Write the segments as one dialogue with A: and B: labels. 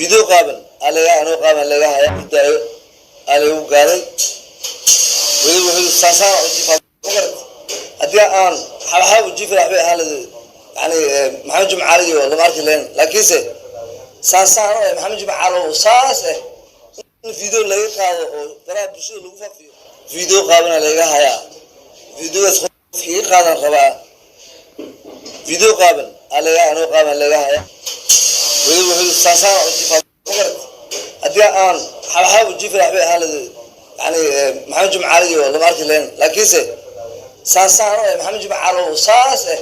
A: Video qaaban alaga anoo qaaban laga haya hurdaayo aa laygu gaaday. Weliba wuxuu saasaan u jiifaa, ma garat? Haddii aan xabxaab u jiifi lahaa, waxbay ahaan lahayd, yani Maxamed Jimcaali iyo lama arki lahayn, laakiinse saasaan oo Maxamed Jimcaali oo saas eh in video laga qaado oo baraha bulshada lagu faafiyo. Video qaabana laga hayaa, videogaas qofka iga qaadan rabaa. Video qaaban alaga anoo qaaban laga haya. Weliba wuxuu saasaan u jiifaa, ma garat? Haddii aan xabxaab u jiifi lahaa, waxbay ahaan lahayd, yani Maxamed Jimcaali iyo lama arki lahayn, laakiinse saasaan oo Maxamed Jimcaali oo saas eh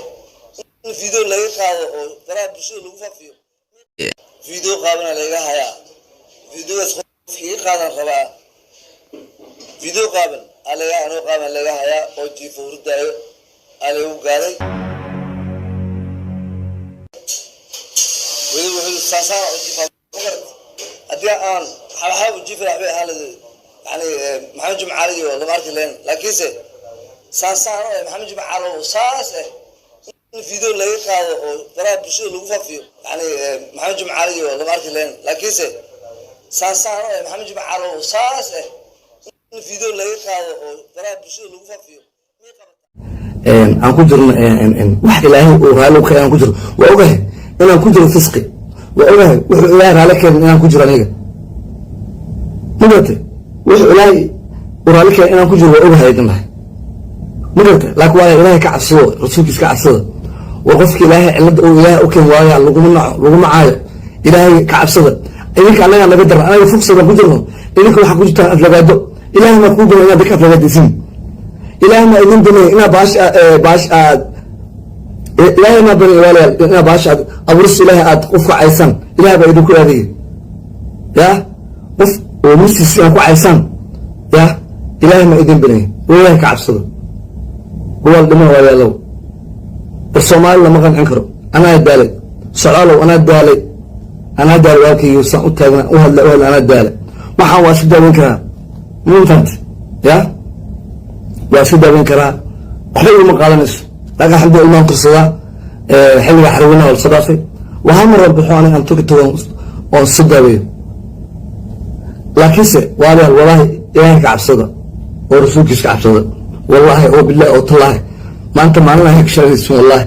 A: in video laga qaado oo baraha bulshada lagu faafiyo. Video qaabana laga hayaa, videogaas qofka iga qaadan rabaa. Video qaaban alaga anoo qaaban laga hayaa oo jiifo hurdaayo aa laygu gaaday. Weliba wuxuu saasaan u jiifaa, ma garat? Haddii aan xabxaab u jiifi lahaa, waxbay ahaan lahayd, yani Maxamed Jimcaali iyo lama arki lahayn, laakiinse saasaan oo Maxamed Jimcaali oo saas eh in video laga qaado oo baraha bulshada lagu faafiyo, yani Maxamed Jimcaali iyo lama arki lahayn, laakiinse saasaan oo Maxamed Jimcaali oo saas eh in video laga qaado oo baraha bulshada lagu faafiyo.
B: Aan ku jirno wax Ilaahay uu raalli ka aan ku jiro. Waa ogahay inaan ku jiro fisqi, waa ogahay wuxuu Ilaahay raalli keenin inaan ku jiro aniga. Ma garatay? Wuxuu Ilaahay uu raalli keenin inaan ku jiro waa ogahay idin dhahay, ma garatay? Laakiin waa Ilaahay ka cabsado, Rasuulkiis ka cabsada. War qofka Ilaahay cilada uu Ilaahay u keen waaya laguma naco, laguma caayo. Ilaahay ka cabsada. Idinka annagaa naga daran, anaga fuqsigan ku jirno, idinka waxaa ku jirtaan aflagaado. Ilaahay maa kuu banay inaad dadka aflagaadaysiin? Ilaahay maa idin banay inaad baash aad? Ilaahay maa banay, walaalayaal, inaad baash aad abuuris Ilaahay aad qofka caysaan? Ilahay baa idinku aadaya ya qof oo musiis inaad ku caysaan ya. Ilaahay maa idin banay? War Ilaahay ka cabsado, walaal dhiman waayaalow. War Soomaali lama qancin karo. Anaa daalay, socolow, anaa daalay, anaa daalay. Walaalkaygu saan u taagna u hadla, u hadla, anaa daalay. Waxaan waa isu daaweyn karaa, mafahante? Ya, waa isu daaweyn karaa, waxba iguma qaadanayso. Laakiin alxamdulillah, ilmaan korsadaa. Xilliga xarweynaha waa lasoo dhaafay. Waa hal mar walba aniga aan tuki tago oon isu daaweeyo. Laakiinse walaalayaal, walaahi, Ilaahay ka cabsada oo Rasuulkiisa ka cabsada. Wallaahi oo bilahi oo tallaahi, maanta maalin ahay ka shalaysin. Wallaahi,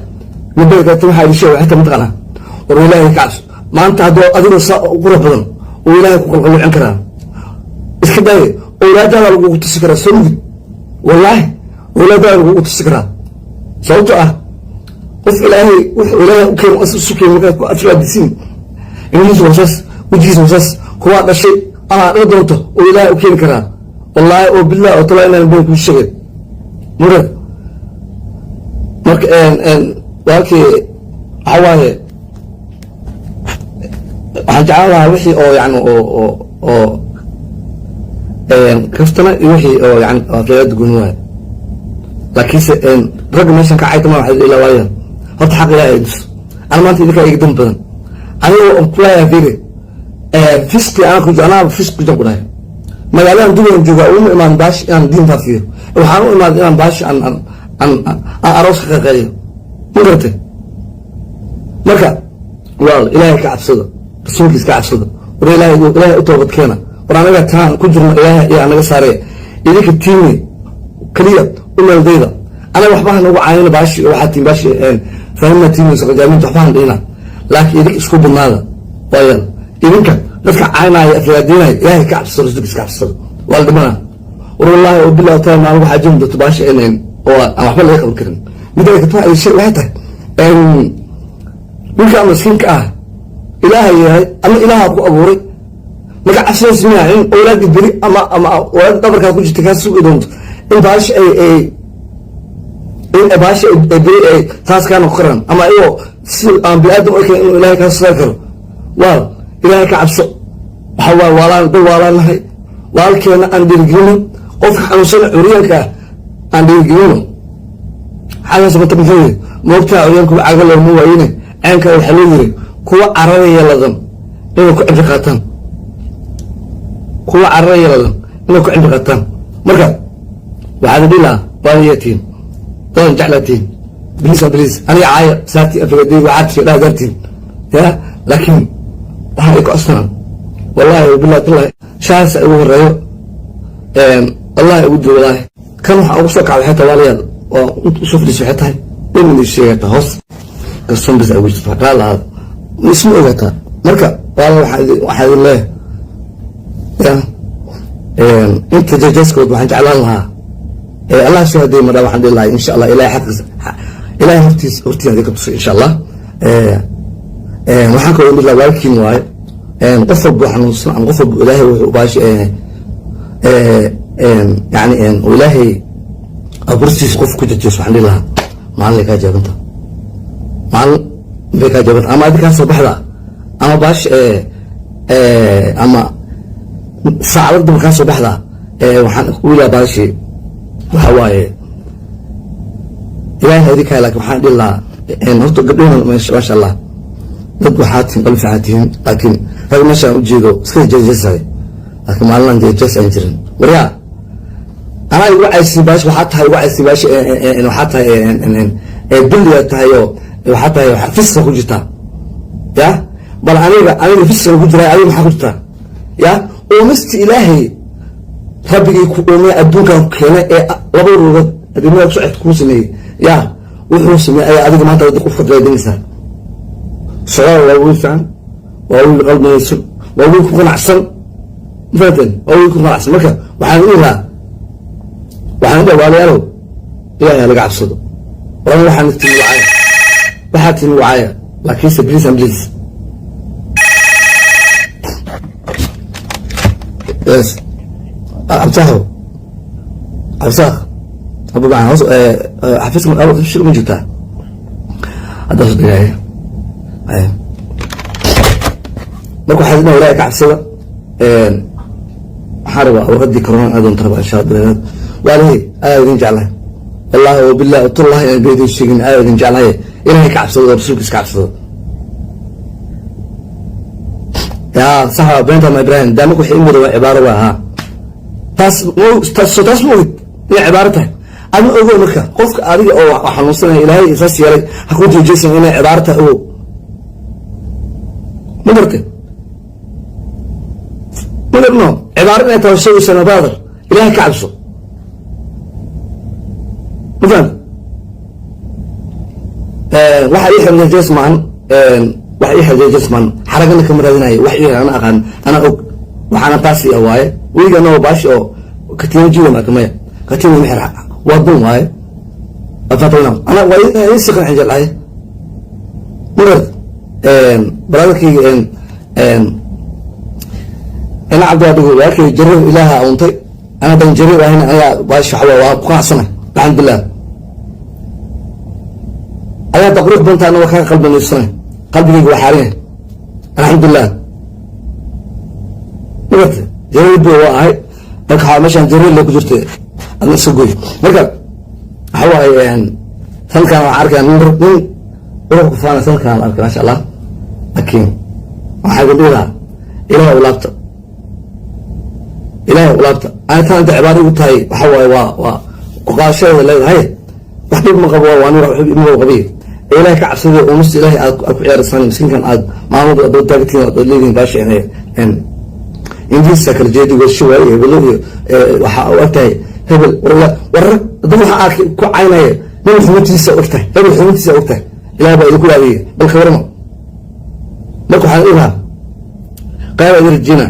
B: midda kaleeto waxaa idin sheegay xitaa mataqaanaa. War Ilaahay ka cabso. Maanta hadduu adigoo saa u qurux badan uu Ilaahay ku qalqaluucin karaa, iska daaye owlaadaada lagugu tusi karaa. Soo mugid, wallaahi, owlaadaada lagugu tusi karaa, sababto ah qof Ilaahay wuxuu Ilaahay u keen isu keen markaad ku afraadisiin, indhihiisa wasaas, wejigiisa wasaas, kuwaa dhashay ama aad dhal doonto oo Ilaahay u keeni karaa. Wallaahi oo bilah oo talaa inaan been kuu sheegay murad. Marka walaalkii waxa waaye, waxaan jeclaan lahaa wixii oo yani oo kaftana iyo wixii oo yani aflagaada gooni waayo. Laakiinse ragga meeshan ka caytama waxay ilaa waayaan. Horta xaq Ilaahay ay tuso. Ana maanta idinkaa iga dan badan anigoo on kulayaa. Fiiri, fisqi anaa ku anaa fisqi ku ku dhahay. Magaaladan Dubayan joogaa, uma imaan baash inaan diin faafiyo. Waxaan u imaaday inaan baash aan aroos ka qaqeeyo, ma garatay? Marka walaal, Ilaahay ka cabsada, Rasuulkiis ka cabsada. War Ilaahay u toobad keena. War anaga taan ku jirno Ilaahay ayaa naga saaraya. Idinka tiimi keliya u meeldayda. Anaga waxba hanagu caayina baashi, waxaa tiin baashi fahimna tiimi saqajaaminta, waxba han dhihina. Laakiin idinka isku badnaada waayaan. Idinka dadka caynaya, aflagaadinaya, Ilaahay ka cabsado, Rasuulkiis ka cabsado. Waa la dhimanaa. War wallaahi oo bilahi taala, maalin waxaa jiri doonto baashi oo aan waxba laga qaban karin. Midda kale waxay tahay, ninka maskiinka ah Ilaahay yahay ama Ilaaha ku abuuray, maka cabsanaysa miya in owlaadii beri ama owlaad dhabarkaa ku jirta kaa sugi doonto in baashi ay in baashi ay beri ay taas kaa noqon karaan, ama iyagoo si aan biniaadam u ekayn inuu Ilaahay kaa saari karo? Waal, Ilaahay ka cabso. Waxa waa waalaan dad waalaan nahay. Walaalkeena aan dhiirigelino, qofka xanuunsan curyaanka ah aan dhiirigelino. Xasan mata muxuu yiri? Moogtaa, curyaanku caga looma waayine, ceenka waxaa loo yiri kuwa cararaya ladan inay ku cibri qaataan, kuwa cararaya ladan inay ku cibri qaataan. Marka waxaad dhihi lahaa, waadayatiin dadan jeclaatiin, please please, aniga caaya saarti afagaday waxaad dhaha daartiin ya. Laakiin waxa ay ku codsanaan Wallahi wabillahi tallahi, shahaas ugu horeeyo wallahi ugu dilo. Wallahi kan waxaa ugu soo kacday waxay tahay, walaalayaal, waa usoo fadhiisay, waxay tahay in sheegata hoos kalsoon bas ugu jirto qaal ahaad isma ogataa. Marka walaal, waxaa idin leeyahay ya inta jajaskood waxaan jeclaan lahaa Allah soo hadeey madhaa. Waxaan dhihi lahaa, insha Allah, Ilahay xaqiisa, Ilahay hortiis hortiisa hadii ka tusay, insha Allah. Waxaan kaloo dhihi lahaa, walaalkiin waaye, qof walba xanuunsan ama qof walba Ilaahay wuxuu baashi, yani Ilaahay abuurtiisa qof ku jajeeso, waxaan dhihi lahaa maalin bay kaa jaabanta, maalin bay kaa jaabanta, ama adi kaa soo baxda ama baash ama saacado damba kaa soo baxda. Waxaan wiilaa baashi waxa waaye Ilaahay adi kaa, laakiin waxaan dhihi lahaa horta gabdhahuna, maasha Allah, dad waxaa tihiin qalbi fiican tihiin, laakiin rag meeshaan ujeedo iska jejeesay, laakiin maalinaan jejees aan jirin. Waryaa, anaa igu caysi baash, waxaa tahay igu caysi baash, waxaa tahay dulliyaa tahay oo waxaa tahay fisqa ku jirtaa ya. Bal aniga fisqa ku jiraa, adiga maxaa ku jirtaa ya? Uumista Ilaahay, rabbigii ku uumay, adduunkan ku keenay ee laba ruugood adduunyada ku socodka kuu sameeyey ya, wuxuu sameeyey ayaa adiga maanta qofka dalaydinaysaa. Socdaal waa wiil fiican, waa wiil qalbinaysan, waa wiil ku qanacsan, mafahanteen? Waa wiil ku qanacsan. Marka waxaan dhihi lahaa, waxaan dhihi, walaalayaalow, Ilahay ha laga cabsado. Waran waxaan timi wacaya, waxaa timi wacaya, laakiinse please and please. Yes, Cabsaho, Cabsaaq abu macaan, hoos xafiiska shir ma jirtaa haddaa soo degaya. Marka waxaa idin Ilahay ka cabsada. Waxaan rabaa warqadii corona aad doonta rabaa, insha Allah. Waalahi aad idin jeclahay, wallahi wabillahi watallahi inaan been idin sheegin, aad idin jeclahay. Ilahay ka cabsado oo rasuulkiisa ka cabsado. Yaa sax waa beenta ma Ibrahim daamaka waxay i wada waa cibaaro waa haa taas taas taas ma ogid inay cibaaro tahay adma ogow. Marka qofka adiga oo xanuunsanaya Ilaahay saas yeelay ha ku jeejeysan inay cibaaro tahay, ogow. Ma gartay? Ma garno cibaaro inay tahay sheegaysa, brother, Ilaahay ka cabso. Ma fahamta? Waxa ii xiran jees maahan, wax ii xiran jees maahan, xaragana kama raadinayo. Wax ii ana aqaan, ana og, waxaana taasi ah waaye. Weliga anagoo baashi oo katiina jiwa marka maya, katiina ma xir, waa dun waaye. Afatana ana waa ii si qancin jeclahay. Ma garad brotherkayga ina cabdi dhigo, walaalkay jarir Ilaaha untay, ana dan jarir ahayn aniga baashi waxa waa ku qanacsanay, alxamdulilah. Ayaa hadda qurux badan tahay, waa kaga qalbi nadiifsanay, qalbigayga waa xaaran yahay, alxamdulilah. Ma garta? Jarir bu waa ahay. Marka waxaa meeshaan jarir le ku jirta, adna iska goy. Marka waxa waaye sanadkan waxaan arkaya nin qurux ku faana sanadkan la arkay, maasha Allah. Laakiin waxaa idin dhihi lahaa, Ilahay ulaabta, Ilahay ulaabta. Ani tan inta cibaado igu tahay waxa waaye waa kuqaadashadeeda leedahay, wax dhib ma qabo, waa nin wax dhib ma qabiy. Ee Ilahay ka cabsaday oo musta Ilahay aad ku ciyaaraysan, miskiinkan aad maalmood aad taagtiin aad leedihiin baashi Ingiriiska kala jeedi weesho waaye hebelo iyo waxaa u ogtahay hebel war dad waxaa arkay ku caynaya nin xubintiisa og tahay, hebel xubintiisa og tahay. Ilahay baa idinku raadiyay, bal ka warama. Marka waxaan dhihi lahaa qayb idin rajina,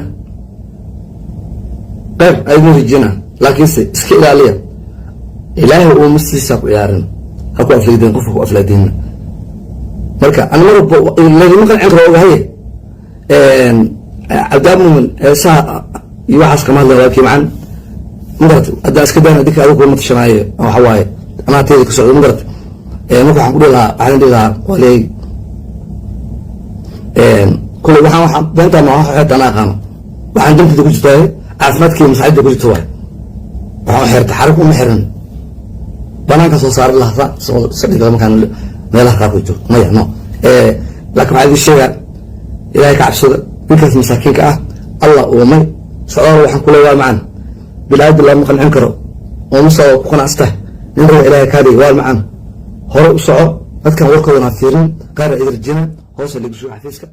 B: qayb idin rajina, laakiinse iska ilaaliya. Ilaahay uu mustiisa ku ciyaarin, ha ku aflaydin qofka ku aflaydinna. Marka ana mar walba laydima qancin karo, ogahaye. Cabdiab Muumin heesaha iyo waxaas kama hadlayn, walaalkii macan. Ma garata? Haddaan iska dayna dinka adigu kuma tashanaayo, waxa waaye anaa tayda ka socdo. Ma garata? Marka waxaan ku dhihi lahaa, waxaan dhihi lahaa waaliyay, kule waxaan beentaa ma wax xeerta anaa aqaano, waxaan dantayda ku jirtaa, caafimaadkii masaxibda ku jirta waay. Waxaan xirta xarig uma xiran, banaanka soo saari lahaa soo dhiga markaan meelaha qaarkood joogto maya no. Laakiin waxaa idin sheegaa, Ilaahay ka cabsada ninkaas masaakiinka ah Allah uumay. Socdaal waxaan ku leeyahay macan bilaadi lama qancin karo oo musa waa ku qanacsta nin raga Ilaahay kaa dhigay waa macan. Hore u soco, dadkan warkoodana ha fiirin, qaar idin rajina. Hoose lagu sugo xafiiska.